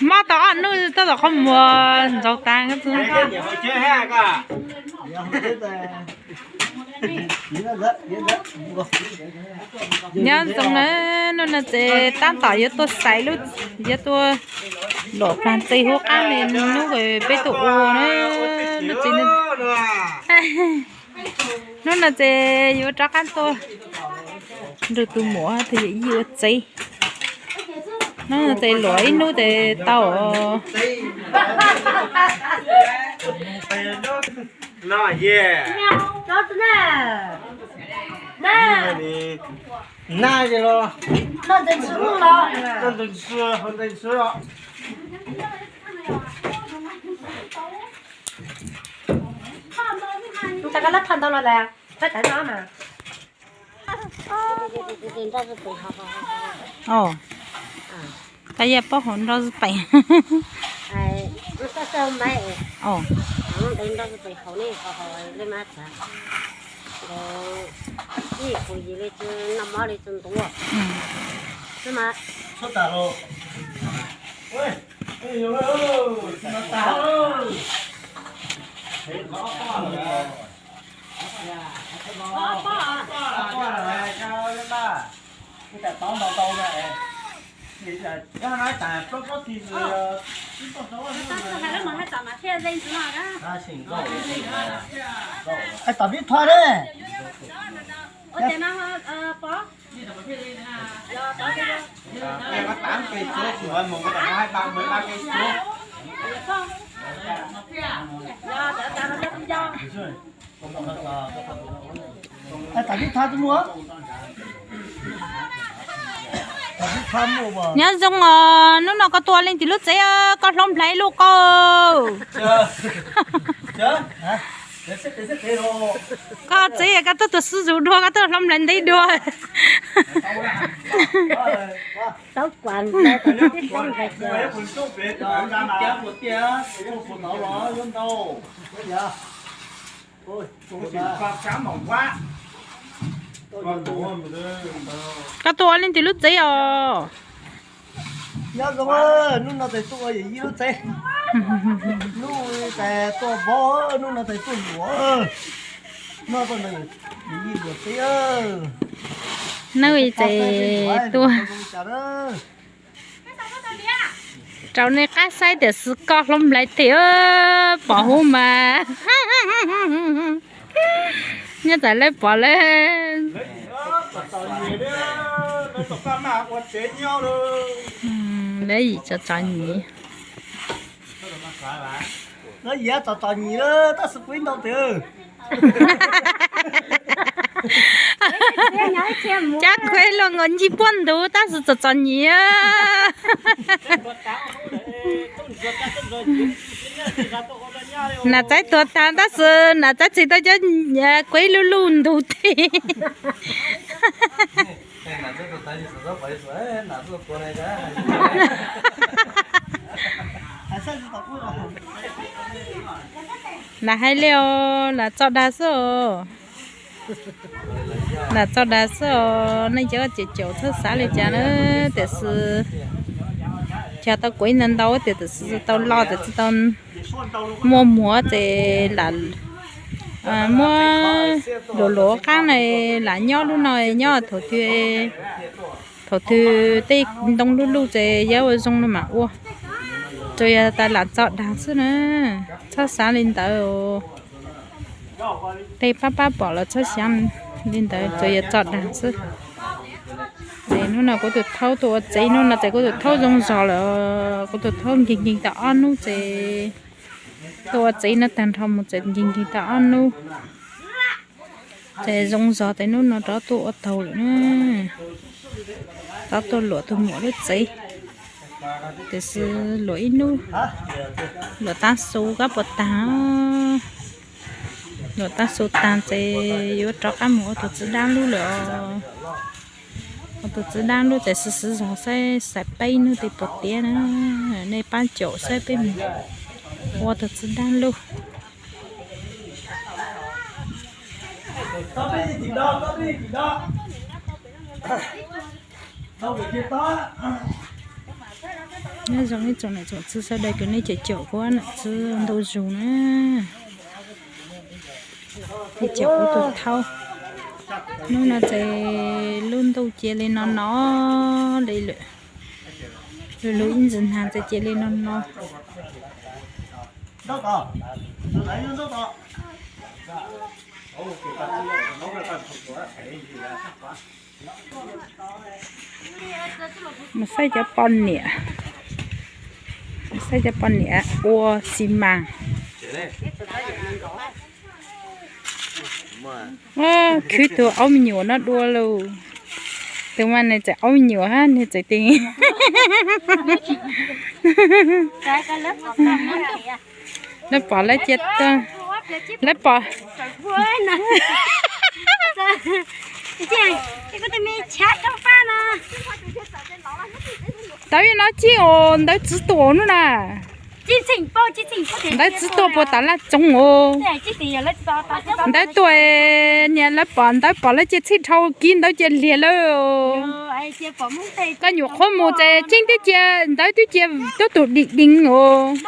Mob tau ob hnub tuaj tom qhov muag ntxaus tas. Nyob zoo na, hnub no ces tab tom yuav tuaj xaiv lub, yuav tuaj luam plag txi hub qab li hnub peb tuaj ua na. Hnub no ces yuav rov qab tuaj nrog tus muam thiab yawm yij ua tsev. Hnub no ces luam ib hnub ces tau. Ov, koj yog paub hauv nroj zuj peem. Hais tom pib thoj ne. Hais tom pib thoj tus muam. Nyob zoo os, hnub no koj tuaj leej twg lub tsev, koj hlob nplhaib lub qau. Koj txiv, koj tuaj tus xib zus dua, koj tuaj hlob nplhaib ntev dua. Koj tuaj ua leej twg lub tsev os? Nyob zoo, hnub no tes tuaj ua yawm yij lub tsev. Hnub tes tuaj vov, hnub no tes tuaj luam. Noj tuaj no yawm yij luam tsev. Nawb, ces tuaj rau nej qab saib tias xwb koj hlob nplhaib tiag, pom huv mas. Nyob tas lawv pom lawv, lawv yim tsom txom nyem. Lawv yim tsom txom nyem lawm tab sis kuv ib ntau twg. Cab khuab luaj nkaus ncig puag ntuv tab sis txom txom nyem. Nam txaib tuag tag tab sis nam txaib txhim tau cov kuab luj luj ntug teg. Nam hais li os, nam tso dag xwb os. Nam tso dag xwb os, nej cov cem caum txhob xav li cas na, tiam sis cog tau kuv ib ntau ntau tias tiam sis tau loj tias tsis tau muaj muag ces lam muab luam luam qab na, lam nyob lub no nyob thaum twg, thaum twg tej ntoo luj luj ces yuav ua zoo no mam ua. Tsuas yog tas lam tso dag xwb na, txhob xav li ntawd. Tej pab pab pom los txhob xav li ntawd, tsuas yog tso dag xwb. Ces hnub no kuv tus thaub tuaj ua tsev, hnub no ces kuv tus thaub zoo zog lawm, kuv tus thaub nkeeg nkeeg tau ob hnub ces tuaj ua tsev no tag nrho mus ces nkeeg nkeeg tau ob hnub. Ces zoo zog ces hnub no rov tuaj ua taug lawm na. Rov tuaj luam tus muam lub tsev, tiam sis luam ib hnub, luam tab su kab puas tag. Luam tab su tag ces yuav rov qab mus ua tus txiv dab lub lawm os. Ua tus txiv dab lub ces xwv xwv zog saib xaim peb hnub tej puas tiav na. Nej pab caum saib peb mus ua tus txiv dab lub. Nyob zoo ib tsoom niam tsoom txiv sawv daws, kuv nej caum caum kuv niam txiv ntau zus na. Nej caum kuv tus thaub. Hnub no ces lub ntuj cia li no no li lawm. Lub lub ib ntsis nag ces cia li no no. Mus saib cov poj niam, mus saib cov poj niam ua xi mas. Khwv tus aub me nyuam no dua lauj. Tus mas nws tseem aub me nyuam hab nws tseem ti. Lawv pom lawv cia, lawv pom. Tawv no cig os, ntawv txiv tuam no na. Ntawv txiv tuam puas tas laj tsoov os. Ntawv tuam, niam lawv pom ntawv pom lawv cia txhij dhau kiv ntawv cia liag lawm. Koj nyuam qhuav mus ces ceeb twb cia, ntawv twb cia tuab tus dim deev os.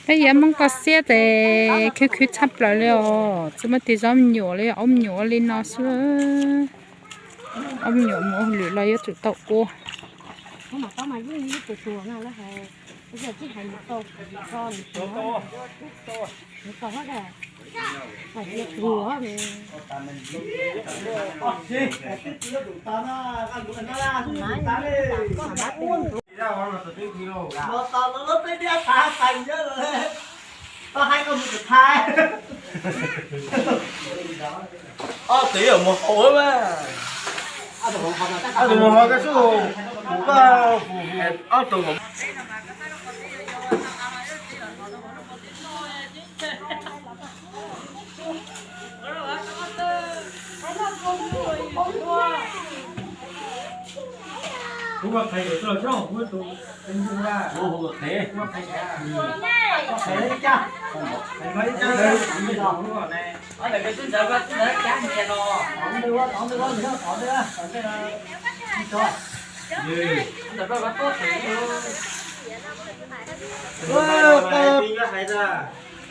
Peb yawg Hmoob koj siab ces khwv khwv tshaj plaws li os, tsis muaj tig zaub me nyuam li, aub me nyuam ua li no xwb. Aub me nyuam mus ua lwm los yuav tsum tau ua. Ob tug mus hauv mas, ob tug mus hauv koj xwb, kuv koj, ob tug.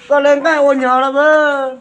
Koj le nqaij ua nyuag lawm.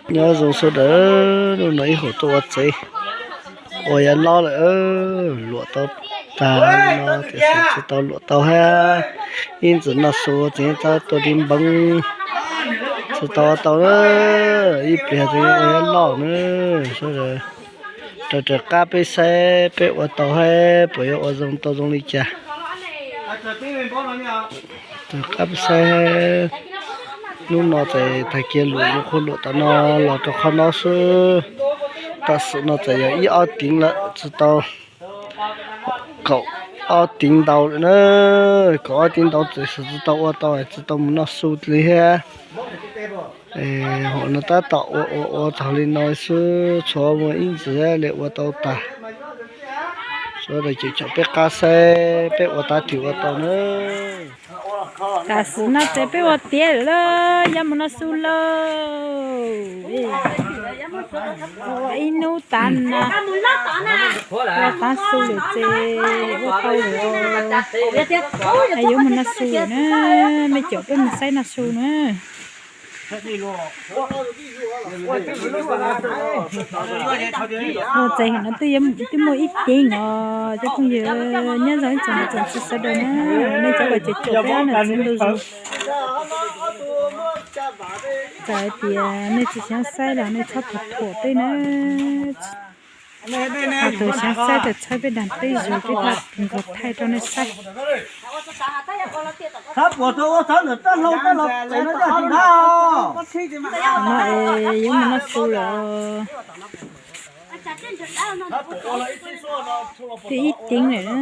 Nyob zoo sawv daws, hnub no ib hom tuaj ua tsev, ua yav lob lawm, luam tau tag no tiam sis tsis tau luam tau hab, ib ntsis noj su tseem tab tuaj dib npoo, tsis tau ua tau na, ib pliag tseem ua yav loj na. Sawv daws raws raws qab peb saib peb ua tau hab puas yuav ua zoo tau zoo li cas. Raws qab peb saib, hnub no ces tag kiag luam nyuam qhuav luam tom no los rau qhov no xwb. Tam sim no txawm yog ib ob teev lawm, tsis tau kaum ob teev ntau lawm na. Kaum ob teev ntau tiam sis tsis tau ua tau, tsis tau mus noj su li thiab. Hom no tab tom ua ua ua txog li no xwb, tshuav muaj ib ntsis li ua tau tag. Sawv daws caum caum peb qab saib peb ua tab twg ua tau na. Tam sim no ces peb ua tiav lawm, yuav mus noj su lawm. Ua ib hnub tav na, ua tav su lawm ces ua tau lawm, yuav mus noj su lawm na. Mej caum peb mus saib noj su na. Ua txais heev no twb muaj ib teev os cov phooj ywg, nyob zoo ib tsoom niam tsoom txiv sawv daws na, nej cov uas caum caum peb ob nam txiv ntu zus, txawm hais tias nej tsis xyav saib los nej txhob thuam thuam peb na. Ho tus xyav saib tawm txhawb peb dag peb zug peb thiaj nqus thaij rau nej saib. No es yuav mus noj su lawm. Twb ib teev lawm,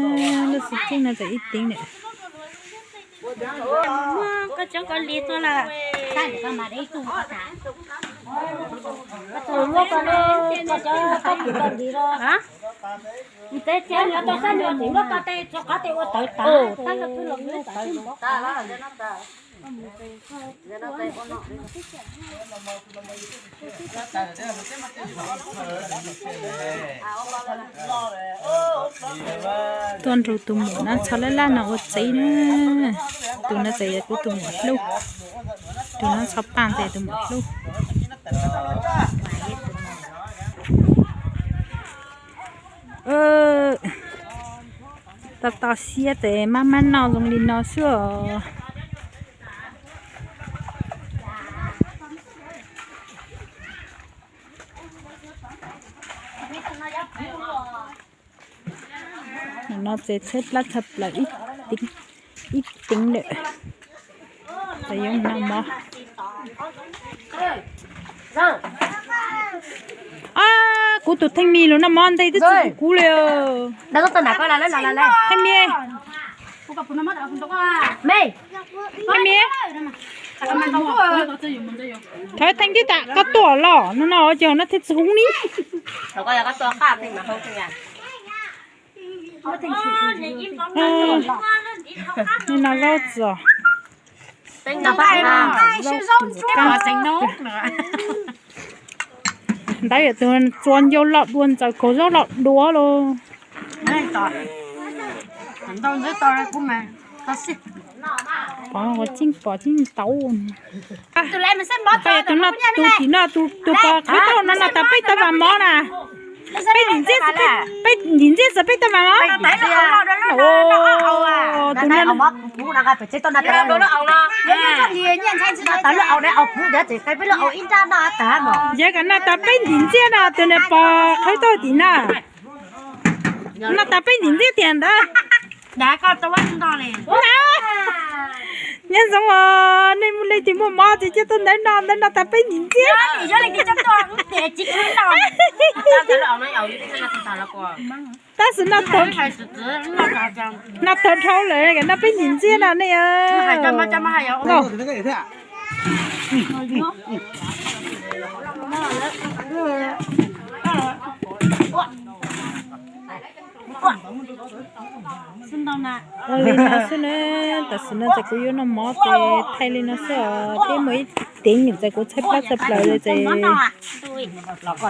lub xub ceeb no txawm ib teev lawm. Tuaj nrug tus muam no txhob laj laj no ua tsev na. Tus no txawm yog kuv tus muam hlub. Tus no txhob paj tes tus muam hlub. Tos tos siab ces maj maj noj zoo li no xwb os. No ces tshaib plab tshaj plaws ib teev lawm. Ces yuav noj mov. Kuv tus theej mis los noj mov nte twb tsis kuv li. Theej mis, theej mis, thov theej tib tas koj tuaj los no no ces no thiaj tsis hub ni. Nim no zaub txos. Ntawd yog tus txua ncau los dua ntxaws kaus zaub los dua lauj. Pom ua tseeb pom tseeb tau. Tus no tus tim no tus pog qhwv tau no no tas peb tau vas mov na. Peb ntim ntxiab xwb peb tau vas mov. Tus no, yog kom no tas peb ntim ntxiab no tus no pog qhwv tau tim no. No tas peb ntim ntxiab tiag ntawd. Nyob zoo os, nej mus leej twg muaj mov ces coj tuaj ntawd no, ntawd no tas peb ntim ntxiab. Tab sis no tag dhau lawm, no peb ntim ntxiab no nej. Ua li no xwb na, tam sim no ces kuv yuav noj mov ces thaij li no xwb os. Twb muaj ib teev ces kuv tshaib plab tshaj plaws li ces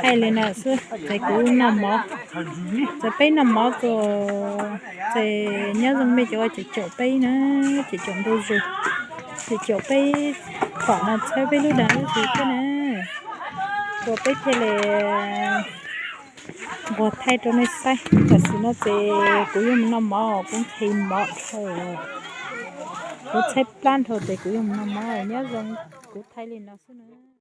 thaij li no xwb ces kuv noj mov. Ces peb noj mov txog ces nyob zoo mej cov uas caum caum peb na, caum caum ntu zus, caum caum peb pom no txhawb peb lub dag lub zog thiab na, ua peb thiaj li nquag thaij rau nej saib. Tam sim no ces kuv yuav mus noj mov, kuv nqhis mov dhau, kuv tshaib plab dhau ces kuv yuav mus noj mov, nyob zoo kuv thaij li no xwb na.